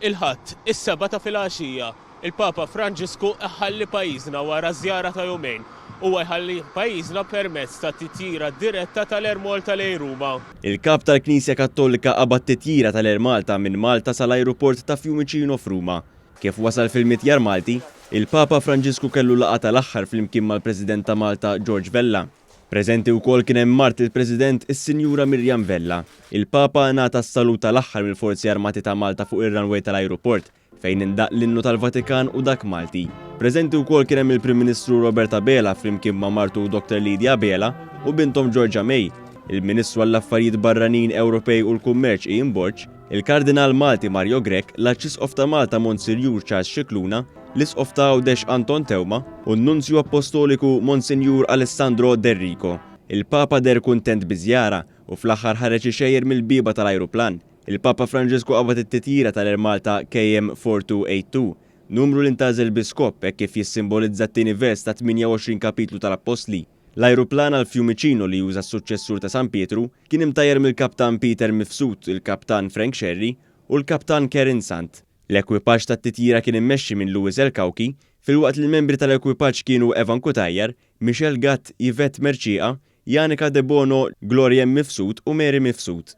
Il-Ħadd, is-Sebgħa ta' filgħaxija, il-Papa Franġisku iħalli pajjiżna wara żjara ta' jumejn. Huwa jħalli pajjiżna permezz ta' titjira diretta tal-Air Malta lejn Ruma. Il-Kap tal-Knisja Kattolika qabad titjira tal-Air Malta minn Malta sal-ajruport ta' Fiumicino f'Ruma. Kif wasal fil-mitjar Malti, il-Papa Franġisku kellu laqgħa tal-aħħar flimkien mal-President ta' Malta George Vella. Preżenti wkoll kien hemm mart il-President is-Sinjura Miriam Vella. Il-Papa ngħata s-salut tal-aħħar mill-Forzi Armati ta' Malta fuq ir-runway tal-ajruport, fejn indaqq l-innu tal-Vatikan u dak Malti. Preżenti wkoll kien hemm il-Prim Ministru Robert Abela flimkien ma' martu Dr Lydia Abela u binthom Georgia May, il-Ministru għall-Affarijiet Barranin, Ewropej u l-Kummerċ Ian Borg, il-Kardinal Malti Mario Grech, l-Arċisqof ta' Malta Monsirjur Charles Scicluna, l-Isqof ta' Għawdex Anton Teuma u n-Nunzju Appostoliku Monsinjur Alessandro D'Errico. Il-Papa deher kuntent biż-żjara u fl-aħħar ħareġ ixejjer mill-bieba tal-ajruplan. Il-Papa Franġisku qabad it-titjira tal-Air Malta KM 4282, numru li ntgħażel bi skop hekk kif jissimbolizza t-tieni vers tat-28 kapitlu tal-Appostli. L-ajruplan għal Fiumicino li juża s-suċċessur ta' San Pietru kien imtajjar mill-Kaptan Peter Mifsud, il-Kaptan Frank Scerri u l-Kaptan Karen Sant. L-ekwipaġġ tat-titjira kien immexxi minn Louis El Cauchi, filwaqt li l-membri tal-ekwipaġġ kienu Evan Cutajar, Michelle Gatt, Yvette Mercieca, Janica Debono, Gloriem Mifsud u Mary Mifsud.